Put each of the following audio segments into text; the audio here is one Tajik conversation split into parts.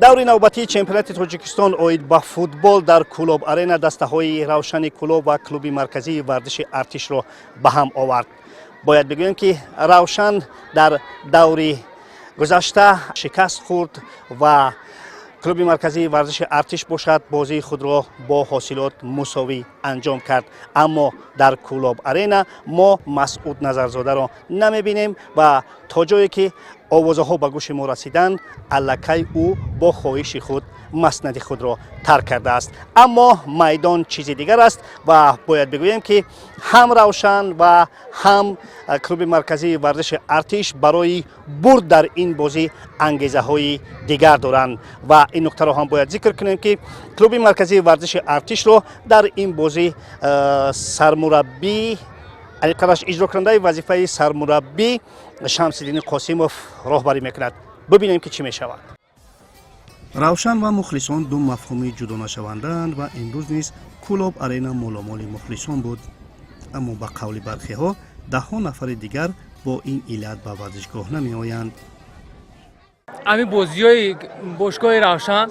Даври навбатии чемпионати Тоҷикистон оид ба футбол дар Кӯлоб Арена дастаҳои Равшани Кӯлоб ва клуби марказии варзиши Артишро ба ҳам овард. Бояд бигӯем, ки Равшан дар даври гузашта шикаст хӯрд ва клуби марказии варзиши Артиш бошад, бозии худро бо ҳосилот мусовӣ анҷом кард. Аммо дар Кӯлоб Арена мо Масъуд Назарзодаро намебинем ва то ҷое ки овозаҳо ба гӯши мо расиданд, аллакай ӯ бо хоҳиши худ маснади худро тарк кардааст. Аммо майдон чизи дигар аст ва бояд бигӯем, ки ҳам Равшан ва ҳам клуби марказии варзиши Артиш барои бурд дар ин бозӣ ангезаҳои дигар доранд. Ва ин нуктаро ҳам бояд зикр кунем, ки клуби марказии варзиши Артишро дар ин бозӣ сармураббӣ, аниқтараш иҷрокунандаи вазифаи сармураббӣ Шамсиддини Қосимов роҳбарӣ мекунад. Бибинем, ки чӣ мешавад. Равшан ва мухлисон ду мафҳуми ҷудонашавандаанд ва имрӯз низ Кӯлоб Арена моломоли мухлисон буд. Аммо ба қавли бархеҳо, даҳҳо нафари дигар бо ин иллат ба варзишгоҳ намеоянд. Ҳамин бозиҳои бошгоҳи Равшан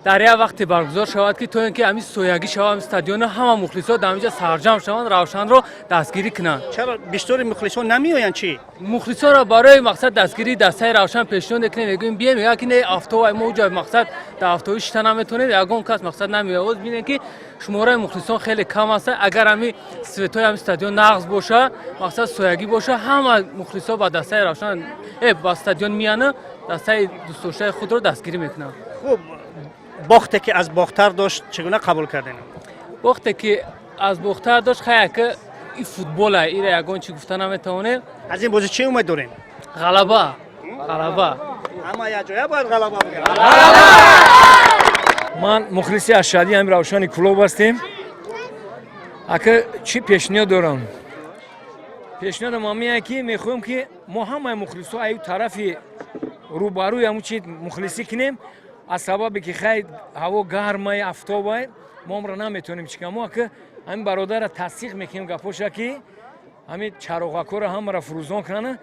дар як вақте баргузор шавад, ки то ин ки ҳамин соягӣ шавад ҳамин стадиона, ҳама мухлисо дар ҳаминҷа сарҷамъ шаванд, Равшанро дастгирӣ кунанд. Чаро бисёри мухлисон намеоянд, чӣ? Мухлисонро барои мақсад дастгирии дастаи Равшан пешниҳод мекунем, мегӯем, бием, мегӯяд, ки не, афтова, мо уҷа мақсад дар афтовӣ шита наметавонем, ягон кас мақсад намеояд. Боз бинем, ки шумораи мухлисон хеле кам аст. Агар ҳамин светҳои ҳамин стадион нағз боша, мақсад соягӣ боша, ҳама мухлисо ба дастаи Равшан ба стадион меянд, дастаи дӯстдоштаи худро дастгирӣ мекунанд. Хуб, бохте ки аз Бохтар дошт, чӣ гуна қабул кардем? Бохте ки аз Бохтар дошт, хая ки и футбола, ира ягон чӣ гуфта наметавонем. Аз ин бозӣ чӣ умед дорем? Ғалаба, ғалаба. Ҳама якҷоя бояд ғалаба бигӯянд. Ман мухлиси ашадии ҳами Равшани Кӯлоб ҳастем. Ака, чӣ пешниҳод дорам? Пешниҳодам ҳамие, ки мехоҳем, ки мо ҳамаи мухлисо аю тарафи рӯбарӯи ҳамун чи мухлисӣ кунем. Аз сабабе ки хай ҳаво гармай, афтобай, мо амра наметавонем чӣ кунем. Мо ака ҳамин бародара тасдиқ мекунем гапоша, ки ҳамин чароғакҳоро ҳамаро фурӯзон кунанд.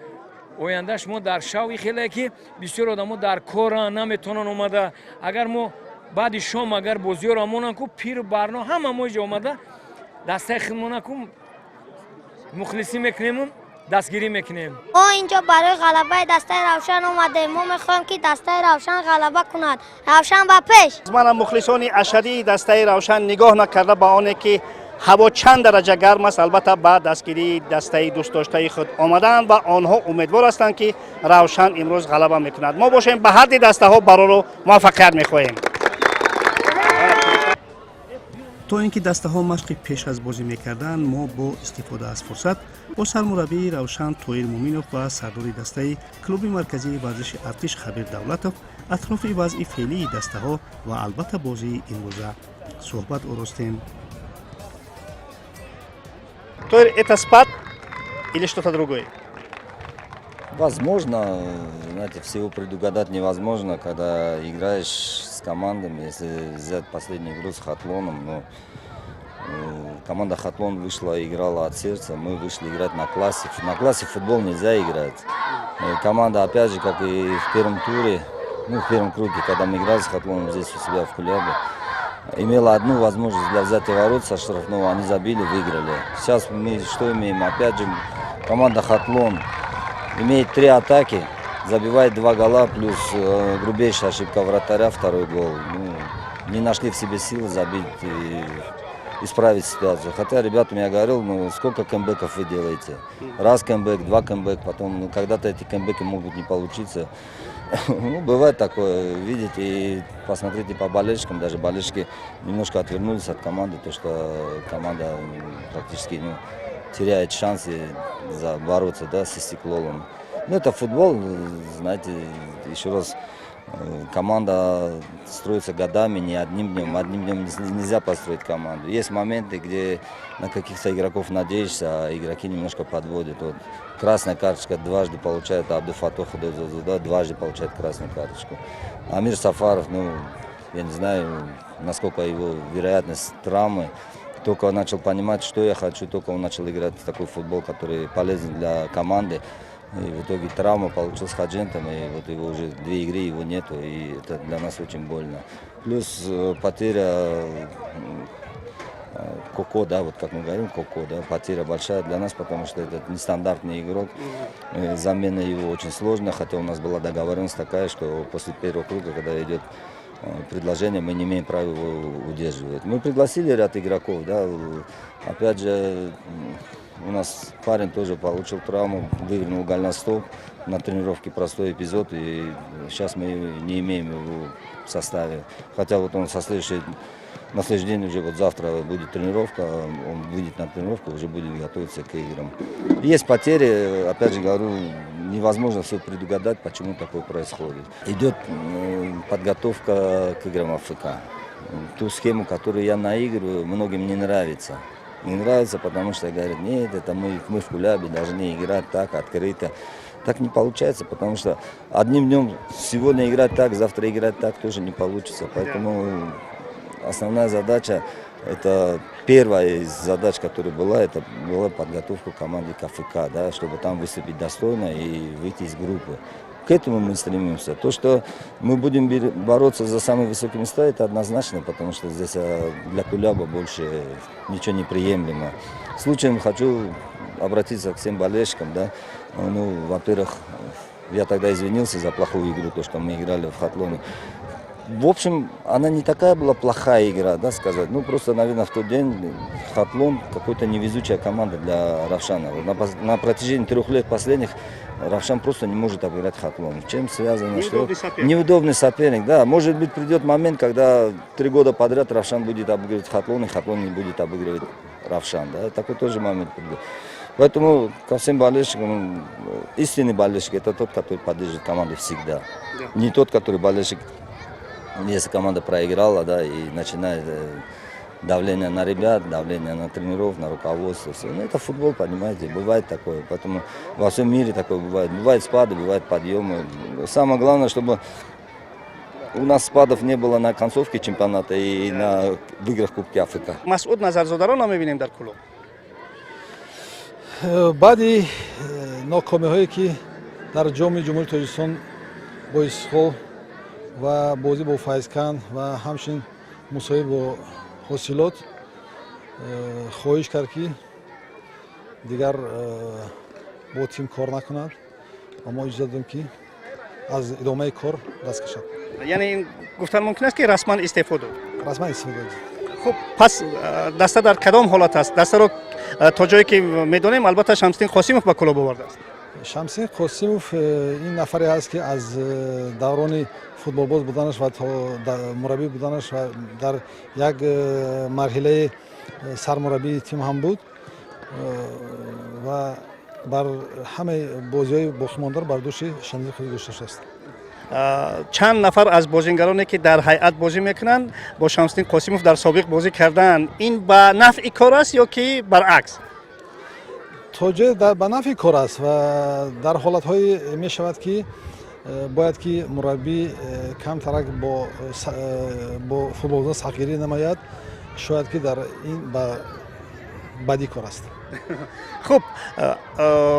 Ояндаш мо дар шав хеле ки бисёр одамо дар коранд, наметавонанд омада. Агар мо баъди шом агар бозиёро монанд ку, пиру барно ҳама мо иҷо омада, дастаи худмона ку мухлисӣ мекунему дастгирӣ мекунем. Мо инҷо барои ғалабаи дастаи Равшан омадем. Мо мехоҳем, ки дастаи Равшан ғалаба кунад. Равшан ба пеш! Манам мухлисони ашадии дастаи Равшан нигоҳ накарда ба оне ки ҳаво чанд дараҷа гарм аст, албатта, ба дастгирии дастаи дӯстдоштаи худ омадаанд ва онҳо умедвор ҳастанд, ки Равшан имрӯз ғалаба мекунад. Мо бошем, ба ҳарди дастаҳо барору муваффақият мехоҳем. То ин ки дастаҳо машқи пеш аз бозӣ мекарданд, мо бо истифода аз фурсат бо сармураббии Равшан Тоир Муминов ва сардори дастаи клуби марказии варзиши Артиш Хабир Давлатов атрофи вазъи феълии дастаҳо ва албатта бозии имрӯза суҳбат оростем. Тоир, это спад или что-то другое? Возможно, знаете, всего предугадать невозможно, когда играешь с командами. Если взять последнюю игру с Хатлоном, ну, команда Хатлон вышла и играла от сердца, мы вышли играть на классе. На классе в футбол нельзя играть. Команда, опять же, как и в первом туре, ну, в первом круге, когда мы играли с Хатлоном здесь у себя в Кулябе, имела одну возможность для взятия ворот со штрафного, они забили, выиграли. Сейчас мы что имеем? Опять же, команда Хатлон имеет три атаки, забивает два гола, плюс грубейшая ошибка вратаря, второй гол. Ну, не нашли в себе силы забить и исправить ситуацию. Хотя ребятам я говорил: ну, сколько камбэков вы делаете? Раз камбэк, два камбэк, потом, ну, когда-то эти камбэки могут не получиться. Ну, бывает такое, видите, и посмотрите по болельщикам, даже болельщики немножко отвернулись от команды, то, что команда практически, ну, теряет шансы за бороться, да, с Истиклолом. Ну, это футбол, знаете, еще раз, команда строится годами, не одним днем. Одним днем нельзя построить команду. Есть моменты, где на каких-то игроков надеешься, а игроки немножко подводят. Вот красная карточка дважды получает Абдуфатох, да, дважды получает красную карточку. Амир Сафаров, ну, я не знаю, насколько его вероятность травмы. Только начал понимать, что я хочу, только он начал играть в такой футбол, который полезен для команды. И в итоге травма получил с Худжандом, и вот его уже две игры его нету, и это для нас очень больно. Плюс потеря Коко, да, вот как мы говорим, Коко, да, потеря большая для нас, потому что это нестандартный игрок. Замена его очень сложная, хотя у нас была договоренность такая, что после первого круга, когда идет предложение, мы не имеем права его удерживать. Мы пригласили ряд игроков, да, опять же, у нас парень тоже получил травму, вывернул голеностоп на тренировке, простой эпизод, и сейчас мы не имеем его в составе. Хотя вот он на следующий день уже, вот завтра будет тренировка, он выйдет на тренировку, уже будет готовиться к играм. Есть потери, опять же говорю, невозможно все предугадать, почему такое происходит. Идет подготовка к играм АФК. Ту схему, которую я наигрываю, многим не нравится. Не нравится, потому что говорят: нет, это мы в Кулябе должны играть так, открыто. Так не получается, потому что одним днем сегодня играть так, завтра играть так тоже не получится. Поэтому основная задача, это первая из задач, которая была, это была подготовка команды к АФК, да, чтобы там выступить достойно и выйти из группы. К этому мы стремимся. То, что мы будем бороться за самые высокие места, это однозначно, потому что здесь для Куляба больше ничего не приемлемо. Случаем хочу обратиться к всем болельщикам. Да. Ну, во-первых, я тогда извинился за плохую игру, то, что мы играли в Хатлоне. В общем, она не такая была плохая игра, да, сказать. Ну, просто, наверное, в тот день Хатлон какой-то невезучая команда для Равшана. Вот на протяжении 3 лет последних Равшан просто не может обыграть Хатлон. Чем связано? Неудобный что... соперник. Неудобный соперник, да. Может быть, придет момент, когда 3 года подряд Равшан будет обыгрывать Хатлон, и Хатлон не будет обыгрывать Равшан. Да? Такой тоже момент придет. Поэтому ко всем болельщикам, истинный болельщик – это тот, который поддержит команду всегда. Не тот, который болельщик, если команда проиграла, да, и начинает давление на ребят, давление на тренеров, на руководство. Все. Ну, это футбол, понимаете, бывает такое. Поэтому во всем мире такое бывает. Бывают спады, бывают подъемы. Самое главное, чтобы у нас спадов не было на концовке чемпионата и в играх Кубки АФК. Масъуд Назарзодаро намебинем дар клуб. Баъди нокомиҳое, ки дар Ҷоми Ҷумҳурии Тоҷикистон бо Истиқлол ва бозӣ бо Файзканд ва ҳамчунин мусоҳиба бо Ҳосилот, хоҳиш кард, ки дигар бо тим кор накунад, ва мо иҷоза додем, ки аз идомаи кор даст кашад. Яъне ин гуфтан мумкин аст, ки расман истеъфо дод? Расман истеъфо дод. Хуб, пас даста дар кадом ҳолат аст? Дастаро то ҷое ки медонем, албатта, Шамсиддин Қосимов ба Кулоб овардааст. Шамсиддин Қосимов ин нафаре ҳаст, ки аз даврони футболбоз буданаш ва то мураббӣ буданаш ва дар як марҳилаи сармураббии тим ҳам буд ва бар ҳамаи бозиҳои боқимондаро бар дӯши Шамсиддин худ гузошта шудааст. Чанд нафар аз бозингароне, ки дар ҳайат бозӣ мекунанд, бо Шамсиддин Қосимов дар собиқ бозӣ кардаанд. Ин ба нафъи кор аст ё ки баръакс? То ҷое ба нафъи кор аст ва дар ҳолатҳое мешавад, ки бояд ки мураббӣ камтарак бо футболбозон сахтгирӣ намояд. Шояд ки дар ин ба бадӣ кор аст. Хуб,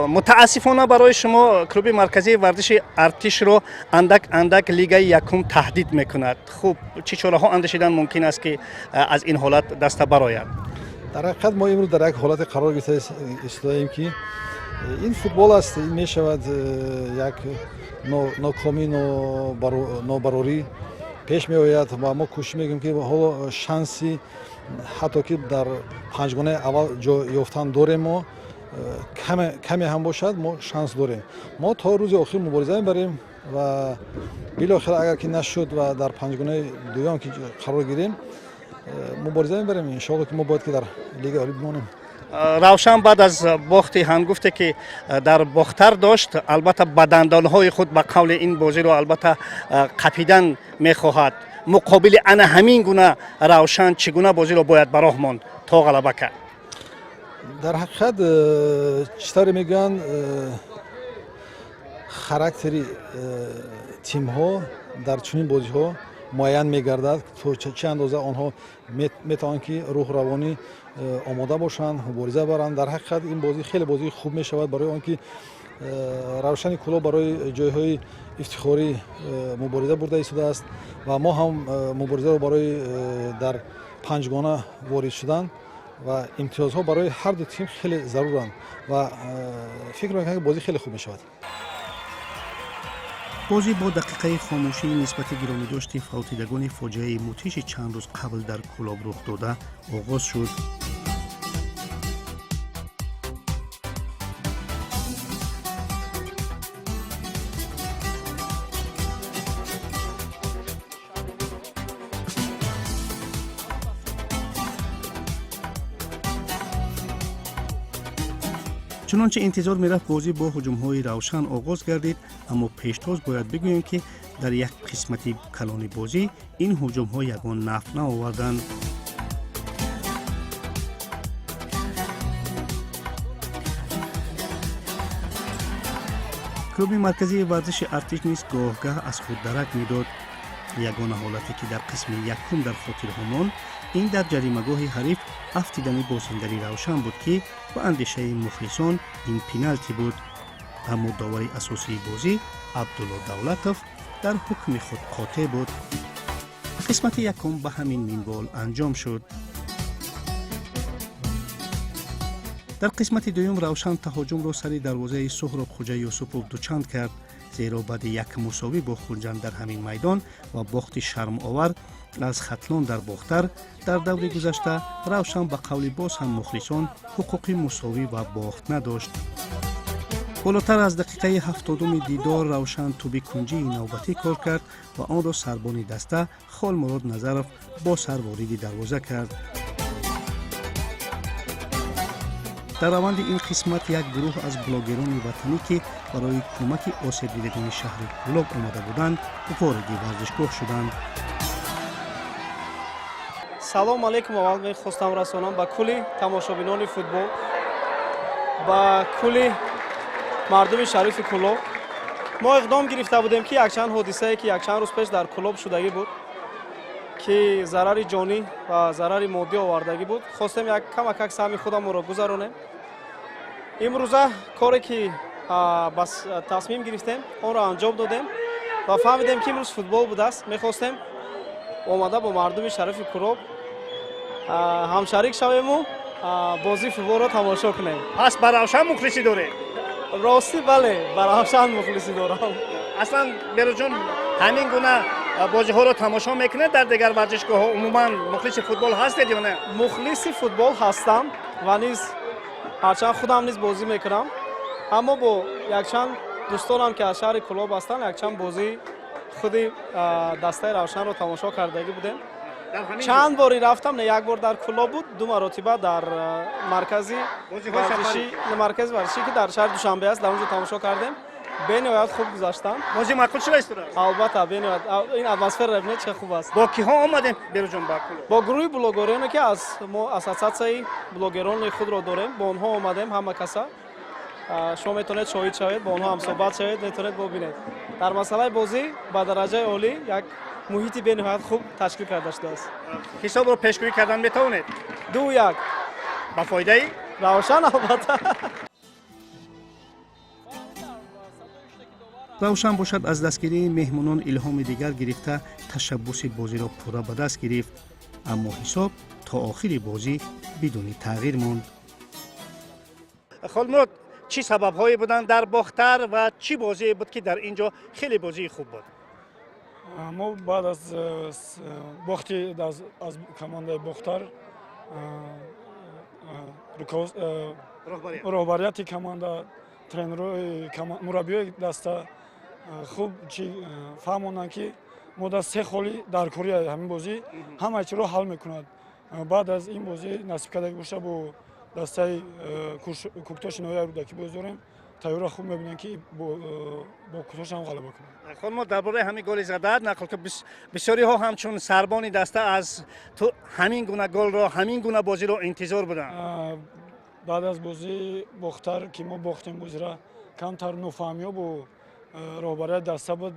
мутаассифона барои шумо клуби марказии варзиши Артишро андак андак лигаи якум таҳдид мекунад. Хуб, чӣ чораҳо андешидан мумкин аст, ки аз ин ҳолат даста барояд? Дар ҳақиқат, мо имрӯз дар як ҳолате қарор гирифта истодаем, ки ин футбол аст, ин мешавад, як нокомӣ, нобарорӣ пеш меояд ва мо кӯшиш мекунем, ки ҳоло шанси ҳатто ки дар панҷгонаи аввал ҷой ёфтан дорем. Мо каме ҳам бошад, мо шанс дорем. Мо то рӯзи охир мубориза мебарем ва билохира агар ки нашуд ва дар панҷгонаи дуюм ки қарор гирем, мубориза мебарем. Иншоалло, ки мо бояд ки дар лигаи олӣ бимонем. Равшан баъд аз бохти ҳангуфте, ки дар Бохтар дошт, албатта, ба дандонҳои худ, ба қавли ин бозиро албатта қапидан мехоҳад. Муқобили ана ҳамин гуна Равшан чӣ гуна бозиро бояд ба роҳ монд, то ғалаба кард? Дар ҳақиқат, чӣ тавре мегӯянд, характери тимҳо дар чунин бозиҳо Муайян мегардад, то чӣ андоза онҳо метавонанд, ки рӯҳу равонӣ омода бошанд, мубориза баранд. Дар ҳақиқат, ин бозӣ хеле бозии хуб мешавад, барои он ки Равшани Кӯлоб барои ҷойҳои ифтихорӣ мубориза бурда истодааст ва мо ҳам муборизаро барои дар панҷгона ворид шудан, ва имтиёзҳо барои ҳарду тим хеле заруранд ва фикр мекунам, ки бозӣ хеле хуб мешавад. Бозӣ бо дақиқаи хомӯшии нисбати гиромидошти фавтидагони фоҷиаи мудҳиши чанд рӯз қабл дар Кӯлоб рух дода оғоз шуд. Чунончи интизор мерафт, бозӣ бо ҳуҷумҳои Равшан оғоз гардид, аммо пештоз бояд бигӯем, ки дар як қисмати калони бозӣ ин ҳуҷумҳо ягон нафъ наоварданд. Клуби марказии варзиши Артиш низ гоҳ-гаҳ аз худ дарак медод. Ягона ҳолате, ки дар қисми якум дар хотирҳо монд, ин дар ҷаримагоҳи ҳариф афтидани бозингари Равшан буд, ки ба андешаи мухлисон ин пеналти буд, аммо довари асосии бозӣ Абдулло Давлатов дар ҳукми худ қотеъ буд. Қисмати якум ба ҳамин минвол анҷом шуд. Дар қисмати дуюм Равшан таҳоҷумро сари дарвозаи Суҳроб Хуҷа Юсупов дучанд кард, зеро баъди як мусовӣ бо Хуҷанд дар ҳамин майдон ва бохти шармовар аз Хатлон дар Бохтар дар даври гузашта, Равшан ба қавли боз ҳам мухлисон ҳуқуқи мусовӣ ва бохт надошт. Болотар аз дақиқаи 70-уми дидор Равшан туби кунҷии навбатӣ кор кард ва онро сарбони даста Холмурод Назаров бо сар вориди дарвоза кард. Дар раванди ин қисмат як гурӯҳ аз блогерони ватанӣ, ки барои кӯмаки осебдидагони шаҳри Кӯлоб омада буданд, вориди варзишгоҳ шуданд. Салом алейкум! Аввал мехостам расонам ба кулли тамошобинони футбол, ба кулли мардуми шарифи Кӯлоб. Мо иқдом гирифта будем, ки якчанд ҳодисае, ки якчанд рӯз пеш дар Кӯлоб шудагӣ буд, ки зарари ҷонӣ ва зарари моддӣ овардагӣ буд, хостем як камакак саҳми худамонро гузаронем. Имрӯза коре, ки тасмим гирифтем, онро анҷом додем ва фаҳмидем, ки имрӯз футбол будааст. Мехостем омада бо мардуми шарифи Кӯлоб ҳамшарик шавему бозии футболро тамошо кунем. Пас ба Равшан мухлисӣ доред? Ростӣ, бале, ба Равшан мухлисӣ дорам. Аслан, Бероҷон, ҳамин гуна бозиҳоро тамошо мекунед дар дигар варзишгоҳҳо? Умуман мухлиси футбол ҳастед ё не? Мухлиси футбол ҳастам ва низ ҳарчанд худам низ бозӣ мекунам, аммо бо якчанд дӯстонам, ки аз шаҳри Кӯлоб ҳастанд, якчанд бозии худи дастаи Равшанро тамошо кардагӣ будем. Чанд бори рафтам, не, як бор дар Кӯлоб буд, ду маротиба дар маркази варзишӣ, ки дар шаҳри Душанбе аст, дар он ҷо тамошо кардем. Бениҳоят хуб гузаштам. Бозӣ маъқул шуда истодааст? Албатта, бениҳоят. Ин атмосфераро бинед, чӣ хуб аст. Бо киҳо омадем, Бероҷон, ба Кӯлоб? Бо гурӯҳи блогероне, ки аз мо ассотсиатсияи блогерони худро дорем, бо онҳо омадем. Ҳама каса шумо метавонед шоҳид шавед, бо онҳо ҳамсӯҳбат шавед, метавонед бубинед. Дар масъалаи бозӣ ба дараҷаи олӣ як муҳити бениҳоят хуб ташкил карда шудааст. Ҳисобро пешгӯӣ кардан метавонед? 2-1. Ба фоидаи Равшан, албатта. Равшан бошад, аз дастгирии меҳмонон илҳоми дигар гирифта, ташаббуси бозиро пурра ба даст гирифт, аммо ҳисоб то охири бозӣ бидуни тағйир монд. Холмурод, чӣ сабабҳое буданд дар Бохтар ва чӣ бозие буд, ки дар ин ҷо хеле бозии хуб буд? Мо баъд аз бохти аз командаи Бохтар роҳбарияти команда, тренерои, мураббиёи даста хуб чӣ фаҳмонданд, ки мо дар се холи дар кори ҳамин бозӣ ҳамаи чиро ҳал мекунад. Баъд аз ин бозӣ, насиб карда боша, бо дастаи Кӯктоши ноҳияи Рӯдакӣ бозӣ дорем. Тайёра хуб мебинем, ки бо Кӯктошам ғалаба кунем. Хон, мо дар бораи ҳамин голи задаат нақл ки бисёриҳо ҳамчун сарбони даста аз ту ҳамин гуна голро, ҳамин гуна бозиро интизор буданд. Баъд аз бозии Бохтар, ки мо бохтем бозира, камтар нофаҳмиҳо бо роҳбарияти даста буд,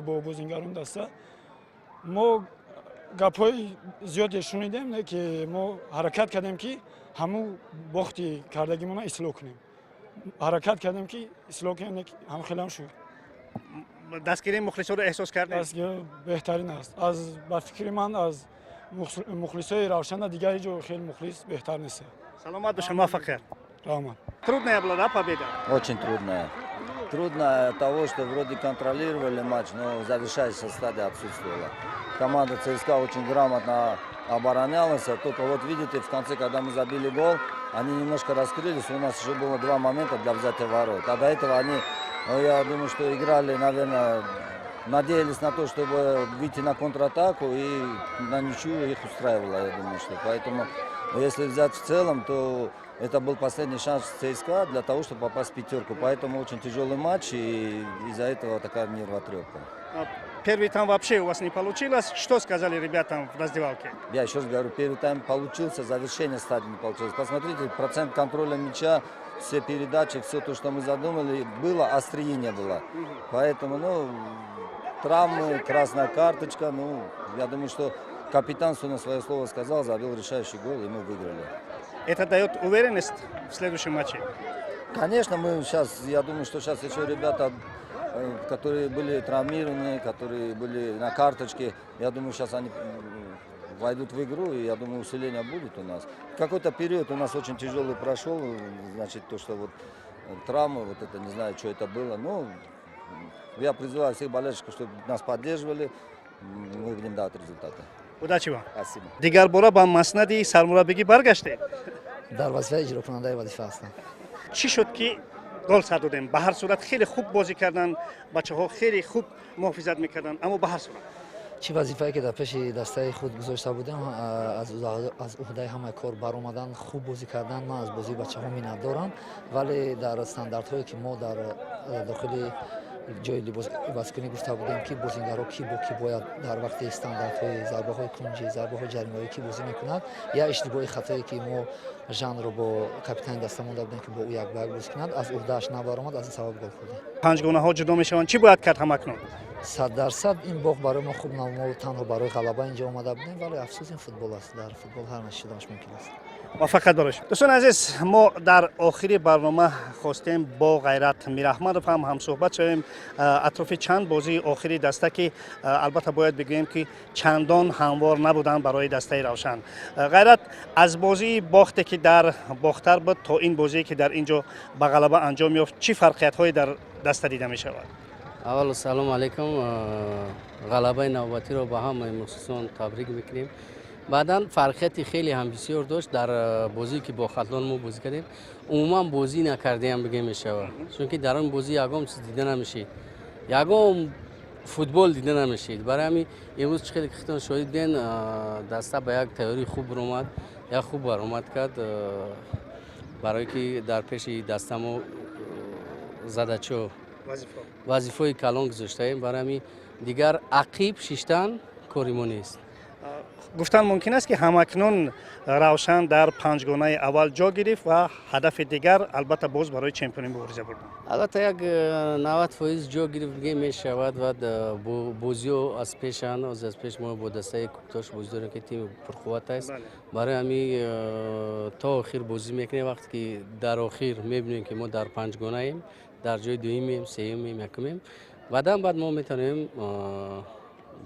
бо бозингарони даста. Мо гапҳои зиёде шунидем, не ки мо ҳаракат кардем, ки ҳамун бохти кардагимона ислоҳ кунем. Ҳаракат кардем, ки ислоҳ кунем, не ки ҳам хелам шуд. Дастгирии мухлисонро эҳсос кардем? Дастгирӣ беҳтарин аст. Аз ба фикри ман, аз мухлисои Равшана дигар ҳеҷ хеле мухлис беҳтар нест. Саломат бошед, муваффақият. Раҳмат. Трудная была, да, победа? Очень трудная. Трудно от того, что вроде контролировали матч, но завершающая стадия отсутствовала. Команда ЦСКА очень грамотно оборонялась. Только вот видите, в конце, когда мы забили гол, они немножко раскрылись. У нас еще было два момента для взятия ворот. А до этого они, ну, я думаю, что играли, наверное, надеялись на то, чтобы выйти на контратаку, и на ничью их устраивало, я думаю, что. Поэтому, если взять в целом, то это был последний шанс ЦСКА для того, чтобы попасть в пятерку. Поэтому очень тяжелый матч, и из-за этого такая нервотрепка. Первый тайм вообще у вас не получилось. Что сказали ребятам в раздевалке? Я еще раз говорю, первый тайм получился, завершение стадии не получилось. Посмотрите, процент контроля мяча, все передачи, все то, что мы задумали, было, острие не было. Поэтому, ну, травмы, красная карточка, ну, я думаю, что капитан сегодня свое слово сказал, забил решающий гол, и мы выиграли. Это дает уверенность в следующем матче? Конечно, мы сейчас, я думаю, что сейчас еще ребята, которые были травмированы, которые были на карточке, я думаю, сейчас они войдут в игру, и я думаю, усиление будет у нас. Какой-то период у нас очень тяжелый прошел, значит, то, что вот травмы, вот это, не знаю, что это было. Ну, я призываю всех болельщиков, чтобы нас поддерживали, мы будем давать результаты. Удачи вам. Спасибо. Дигар бора ба маснади сармураббигӣ баргаштед. Дар вазифаи иҷрокунандаи вазифа ҳастам. Чӣ шуд, ки гол сар додем? Ба ҳар сурат, хеле хуб бозӣ карданд бачаҳо, хеле хуб муҳофизат мекарданд, аммо ба ҳар сурат. Чӣ вазифае ки дар пеши дастаи худ гузошта будем, аз уҳдаи ҳамаи кор баромадан, хуб бозӣ кардан. Ман аз бозии бачаҳо миннатдорам, вале дар стандартҳое ки мо дар дохили ҷои либос ивазкунӣ гуфта будем, ки бозингарҳо ки бо ки бояд дар вақти стандартҳои зарбаҳои кунҷӣ, зарбаҳои ҷаримавӣ ки бозӣ мекунад, як иштибоҳи хатое, ки мо Жанро бо капитани даста монда будем, ки бо ӯ як ба як бозӣ кунад, аз уҳдааш набаромад, аз ин сабаб гол хӯрдем. Панҷгонаҳо ҷудо мешаванд. Чӣ бояд кард ҳамакнун? 100% ин бохт барои мо хуб набуд. Мо танҳо барои ғалаба инҷо омада будем, вале афсӯс, ин футбол аст, дар футбол ҳар чиз шуданаш мумкин аст. Муваффақият барои шумо. Дӯстони азиз, мо дар охири барнома хостем бо Ғайрат Мираҳмадов ҳам ҳамсӯҳбат шавем атрофи чанд бозии охири даста, ки албатта бояд бигӯем, ки чандон ҳамвор набуданд барои дастаи Равшан. Ғайрат, аз бозии бохте, ки дар Бохтар буд, то ин бозие, ки дар ин ҷо ба ғалаба анҷом ёфт, чӣ фарқиятҳое дар даста дида мешавад? Аввало, салом алейкум. Ғалабаи навбатиро ба ҳамаи мухлисон табрик мекунем. Баъдан фарқияти хеле ҳам бисёр дошт. Дар бозие, ки бо Хатлон мо бозӣ кардем, умуман бозӣ накардеам бигем мешавад, чунки дар он бозӣ ягон чиз дида намешид, ягон футбол дида намешид. Барои ҳамин имрӯз, чӣ хеле ки худтон шоҳид буден, даста ба як тайёрии хуб баромад, як хуб баромад кард, барое ки дар пеши даста мо задачо, вазифаи калон гузоштаем. Барои ҳамин дигар ақиб шиштан кори мо нест. Гуфтан мумкин аст, ки ҳамакнун Равшан дар панҷгонаи аввал ҷо гирифт ва ҳадафи дигар, албатта, боз барои чемпионӣ мубориза бурдан. Албатта, як 90% ҷо гирифт бигем мешавад ва бозиҳо аз пешанд. Аз пеш мо бо дастаи Куктош бозӣ дорем, ки тими пурқувват аст. Барои ҳамин то охир бозӣ мекунем. Вақте ки дар охир мебинем, ки мо дар панҷгонаем, дар ҷои дуюмем, сеюмем, якумем, баъдан баъд мо метавонем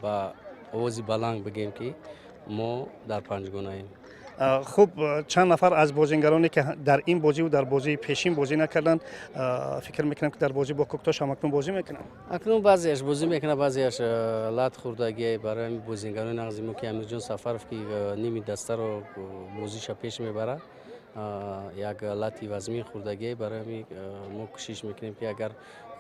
ба овози баланд бигем, ки мо дар панҷгонаем. Хуб, чанд нафар аз бозингароне, ки дар ин бозиву дар бозии пешин бозӣ накарданд, фикр мекунам, ки дар бозӣ бо Куктош ҳамакнун бозӣ мекунанд. Акнун баъзеаш бозӣ мекунад, баъзеаш лат хӯрдагӣ. Барои ҳамин бозингарони нағзи мо, ки Амирҷон Сафаров, ки ними дастаро бозиша пеш мебарад, як лати вазмин хӯрдагӣ. Барои ҳамин мо кӯшиш мекунем, ки агар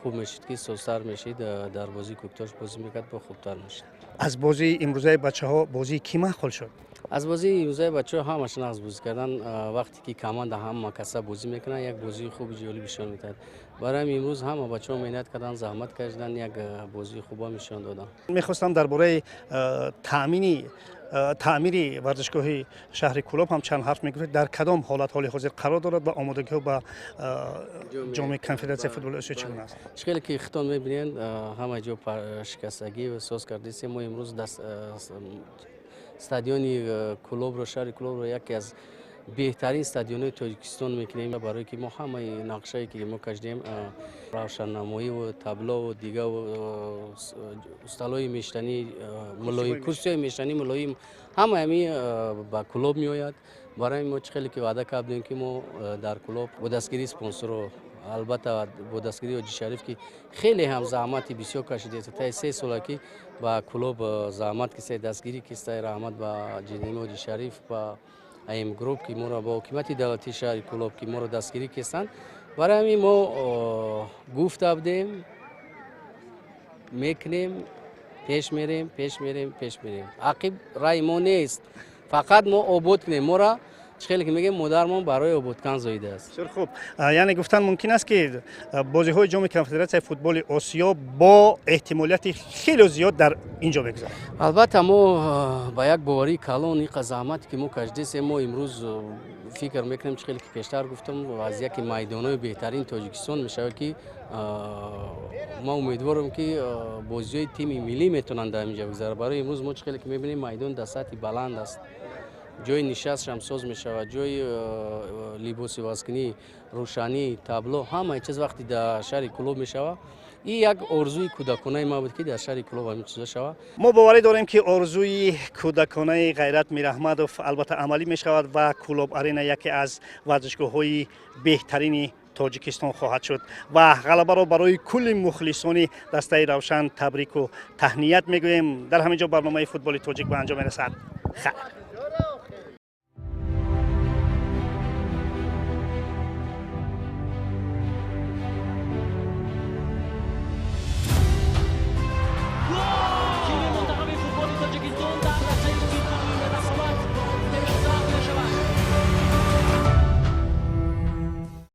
хуб мешид, ки созтар мешид, дар бозии Куктош бозӣ мекард, бо хубтар мешид. Аз бозии имрӯзаи бачаҳо бозии кӣ маъқул шуд? Аз бозии имрӯзаи бачаҳо ҳамаш нағз бозӣ кардан. Вақте ки команда ҳама каса бозӣ мекунанд, як бозии хуби ҷолиб нишон медиҳад. Барои ҳамин имрӯз ҳама бачаҳо меҳнат карданд, заҳмат кашиданд, як бозии хубам нишон доданд. Мехостам дар бораи таъмини таъмири варзишгоҳи шаҳри Кӯлоб ҳам чанд ҳарф мегуфтед. Дар кадом ҳолат ҳоли ҳозир қарор дорад ва омодагиҳо ба ҷоми Конфедератсияи футболи Осиё чӣ гуна аст? Чӣ хеле ки худтон мебинед, ҳама ҷо шикастагӣ соз кардистем. Мо имрӯз стадиони Кӯлобро, шаҳри Кӯлобро яке аз беҳтарин стадионҳои Тоҷикистон мекунем, барое ки мо ҳамаи нақшае ки мо кашидем, равшаннамоиву таблову дигаву столои мештанӣ мулоим, курсиҳои мештанӣ мулоим, ҳамаи ҳамин ба Кӯлоб меояд. Барои мо чӣ хеле ки ваъда кардем, ки мо дар Кӯлоб бо дастгирии спонсорро, албатта бо дастгирии Ҳоҷи Шариф, ки хеле ҳам заҳмати бисёр кашидааст, таи 3 сола ки ба Кӯлоб заҳмат киста, дастгирӣ киста. Раҳмат ба ҷиноби Ҳоҷи Шариф, ба АМ Групп, ки моро, ба ҳокимияти давлатии шаҳри Кӯлоб, ки моро дастгирӣ кистанд. Барои ҳамин мо гуфта будем, мекунем, пеш мерем, пеш мерем, пеш мерем. Ақиб раи мо нест, фақат мо обод кунем. Мора чӣ хеле ки мегӯем, модармон барои ободкан зоидааст. Бисёр хуб. Яъне гуфтан мумкин аст, ки бозиҳои ҷоми Конфедератсияи футболи Осиё бо эҳтимолияти хеле зиёд дар ин ҷо мегузарад? Албатта, мо ба як боварии калон, иқа заҳмате ки мо кашидесем, мо имрӯз фикр мекунем, чӣ хеле ки пештар гуфтам, аз яке майдонҳои беҳтарини Тоҷикистон мешавад, ки ма умедворам, ки бозиҳои тими миллӣ метавонанд дар инҷа бигзарад. Барои имрӯз мо чӣ хеле ки мебинем, майдон дар сатҳи баланд аст, ҷои нишастшам соз мешавад, ҷои либосивазкунӣ, рӯшанӣ, табло, ҳамаи чиз вақте дар шаҳри Кӯлоб мешавад. Ин як орзуи кӯдаконаи ма буд, ки дар шаҳри Кӯлоб ҳамин чизо шавад. Мо боварӣ дорем, ки орзуи кӯдаконаи Ғайрат Мираҳмадов албатта амалӣ мешавад ва Кӯлоб Арена яке аз варзишгоҳҳои беҳтарини Тоҷикистон хоҳад шуд ва ғалабаро барои кулли мухлисони дастаи Равшан табрику таҳният мегӯем. Дар ҳамин ҷо барномаи Футболи тоҷик ба анҷом мерасад. Хайр.